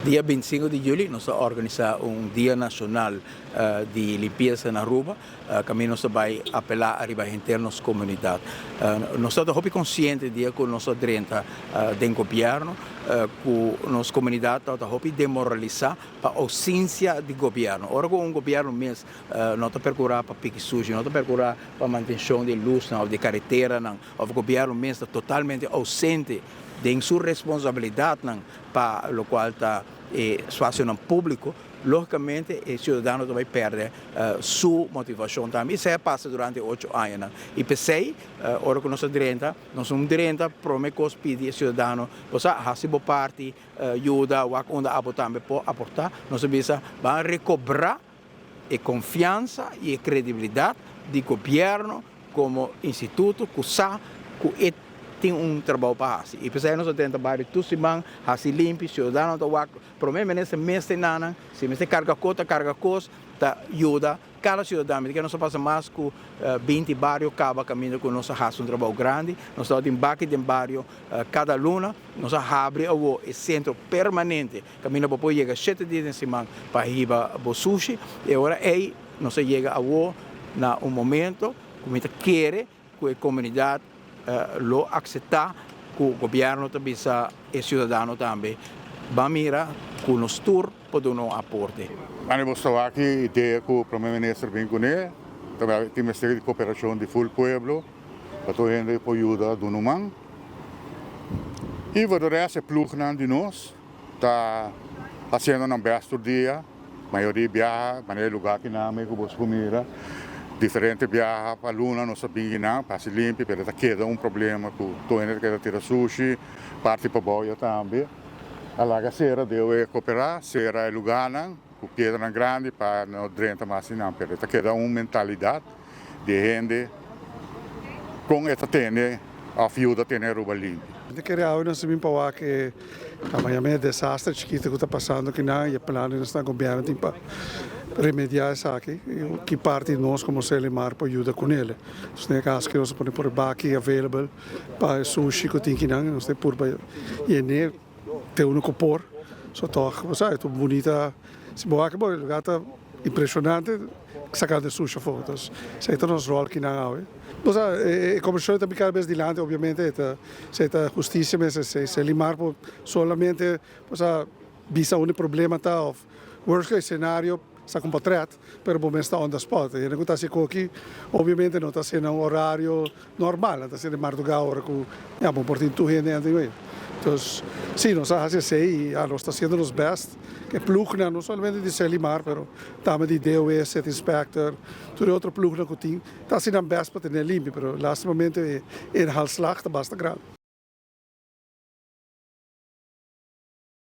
Dia 25 di juli nos a organisa un dia nacional di limpieza na Aruba, caminda nos ta bay apela ariba henter nos comunidad. Nos ta hopi consciente dia cu nos a drenta den gobierno cu nos comunidad ta hopi demoralisa pa ausencia di gobierno. Ora cu un gobierno mes no ta percura pa piki sushi, no ta percura pa mantencion di luznan of di careteranan, of gobierno mes ta totalmente ausente den su responsabilidadnan pa locual ta e espacionan publico, logicamente e ciudadano ta bay perde su motivacion tambe. Esey a pasa durante 8 añanan. Y p'esey, ora cu nos a drenta, nos no drenta prome cos pidi e ciudadano, bo sa, haci bo parti, yuda, wak unda abo tambe por aporta. Nos a bisa, ban recobra e confiansa y e credibilidad di gobierno como instituto cu sa cu e tin un trabou pa haci. Y p'esey nos a drenta bario tur siman, haci limpi, ciudadano ta wak, prome minister mester nanan, si mester carga cos, ta carga cos, ta yuda cada ciudadano. Cu nos a pasa mas cu 20 bario caba caminda cu nos a haci un trabou grandi. Nos ta tin baki den bario cada luna, nos a habri awo e centro permanente, caminda bo por yega 7 dia di siman pa hiba bo sushi. Y ora ey nos a yega awo na un momento cu mi ta kere cu e comunidad lo acepta cu gobierno ta bisa e ciudadano tambe ban mira cu nos tur por duna un aporte. Anto bo aki idea cu prome minister bin cune, tambe tin ministerio di cooperacion di full pueblo, pa tur hende por yuda duna man. Y voor de rest, e ploegnan di nos ta haciendo nan best tur dia, mayoria biaha, manera lugar cu nan cu bo mira, diferente biaha pa luna nos a bin nan, pa limpi, pero ta keda un problema cu tur hende keda tira sushi, parti pa boya tambe. A laga sera debe coopera, sera e lugarnan, cu piedranan grandi pa no drenta mas nan, pero ta keda un mentalidad di hende cu ta tene of yuda tene Aruba limpi. Mi kier nos bin pa cu e desaster chikito cu ta pasando aki na y e plan cu gobierno tin pa remedia esaki y ki parti nos como Serlimar por yuda cu ne. Den e caso cu nos por pone baki available pa sushi cu tin aki nan, nos por y ne tin un por so toch, bo sabi, ta bunita, si bo wak, e lugar ta impresionante, sacando sushi afo. Anto, esey ta nos rol aki nan awe. Bo sabi, e comision tambe cada bes dilanti, obviamente, ta, esey ta husticia mes, Serlimar por solamente, bo sabi, bisa unda problema ta of worst case scenario, saca un portret, pero bo mes ta on the spot. Y no ta aki, obviamente no ta siendo un horario normal, ta siendo madruga ora cu ya, bo por tin tur hende anyway. Anto, si, nos a haci esey y nos ta haciendo nos best. Cu ploegnan, no solamente di Serlimar, pero tambe di DOW, City Inspector, tur otro ploegnan cu tin, ta haciendo nan best pa tene limpi, pero lastimamente e inhaalslag ta basta grandi.